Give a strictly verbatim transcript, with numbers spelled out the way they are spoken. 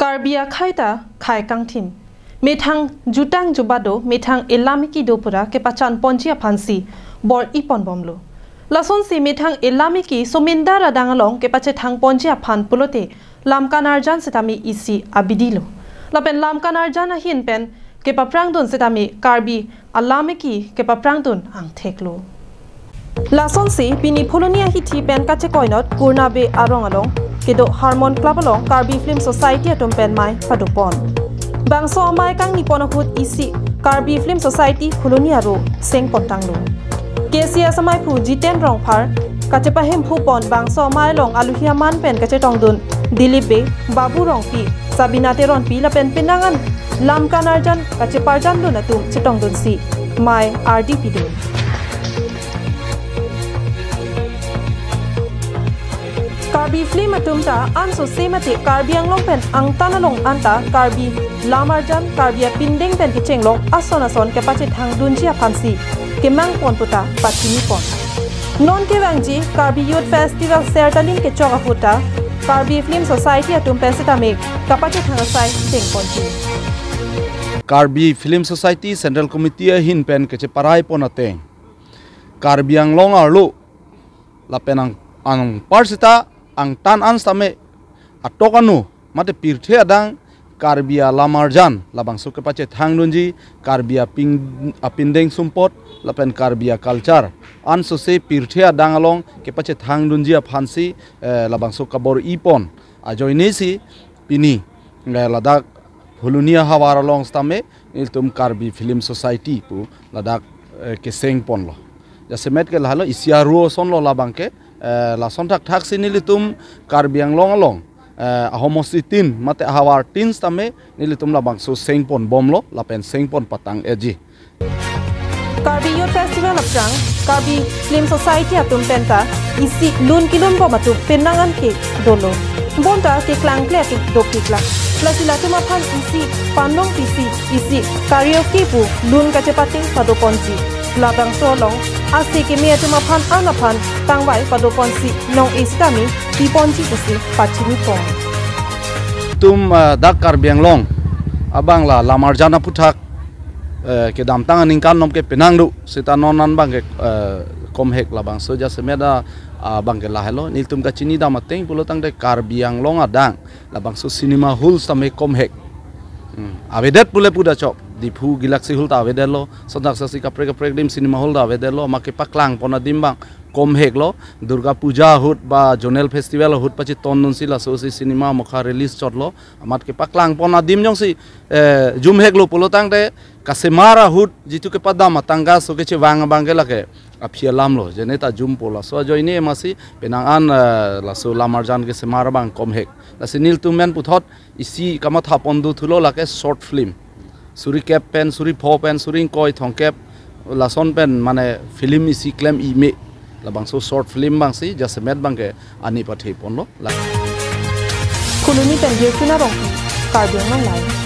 Karbi akhai ta khai kangthim. Methang jutang jubat do, methang elamiki do pura kepachan ponji aphansi bor-i pon bomlo. Lasonsi methang elamiki somindar adang along kepachethang ponji aphan pulote lamkan arjan setame isi abidi lo. Lapen lamkan arjan ahin pen kepaprang dun setame Karbi alamiki kepaprang dun angthek lo. Lasonsi pini Phuloni ahithi pen kachekoinot Kurna Bey arong along kedo Harmon Club along Karbi Film Society atum pen mei padopon. Bangso amei kangni pon ahut isi Karbi Film Society Phuloni aro seng pon tanglo. K C S amaiphu Jiten Rongphar kachepahemphu pon bangso amei along aluhi aman pen kachetong dun Dilip Bey, Babu Rongpi, Sabina Teronpi lapen penang an lamkan arjan kacheparjan dun atum chetong dunsi mei ardi pidun. Karbi film atum ta ansose mate Karbi Anglong pen angtan along anta Karbi lam arjan, Karbi apindeng pen kechenglong ason ason kepachethang dunji aphansi kemang pon puta pachini pon. Non kevangji Karbi Youth Festival Sertalim kechok ahut ta Karbi Film Society atum pen setame kapachethang asai deng ponji. Karbi Film Society Central Committee ahin pen kacheparai pon ateng Karbi Anglong arlo lapen ang, anpar seta angtan an setame atok anu mate pirthe adang Karbi alam arjan labangso kepachethang dunji, Karbi aping, apindeng sumpot lapen Karbi aculture ansose pirthe adang along kepachethang dunji aphansi, eh, labangso kabor-i pon ajoinesi pini, eh, ladak Phuloni ahavar along setame nelitum Karbi Film Society pu ladak, eh, keseng ponlo. Jasemet ke lahelo isi aro ason lo labang ke, eh, lason thakthaksi nelitum Karbi Anglong along, eh, ahomosti tin mate ahavar tin setame nelitum labangso seng pon bomlo lapen seng pon patang-etji. Karbi Youth Festival aphrang Karbi Film Society atum penta isi lun kelun bom atum penang an ke dolo. Bonta keklangkle atum dokikla. Lasi latum aphan isi panong pisi isi karaoke pu lun kachepateng padoponji. Labangso along ase keme atum aphan an aphan tangvai padoponsi nong-e setame piponji pusi pachini pon. Tum, eh, dak Karbi Anglong abang la lam arjan aphuthak, eh, kedamtang aningkan nom ke penang do seta non an bang ke, eh, komhek labangso jasemet a, ah, bang ke lahelo. Nelitum kachini dam ateng pulo tangte Karbi Anglong adang labangso cinema hall setame komhek. Hmm. Avedet pule pu da chok. Diphu Galaxy Hall ta avedetlo. Sontak sasi kaprek kaprek adim cinema hall ta avedetlo. Amat kepaklang pon adim bang komheklo. Durga Puja ahut ba Zonal Festival ahut pacheton dunsi lasosi cinema mokha release chotlo. Amat kepaklang pon adim jongsi, eh, jumheklo pulo tangte kasemar ahut jitu kepadam atangka so kechevang abang ke lake aphi alam lo, jene ta jumpo. Laso ajoine masi penang an, eh, laso lam arjan kesemar abang komhek. Lasi nelitum pen puthot isi kamatha pon dothulo lake short film. Suri kep pen, suri pho pen, suri ingkoi thomkep lason pen mane film isi klem-i me. Labangso short film bangsi jasemet bang ke ani pathe ponlo. La Phuloni pen Birchuna Rongpi, Karbi Anglong Live.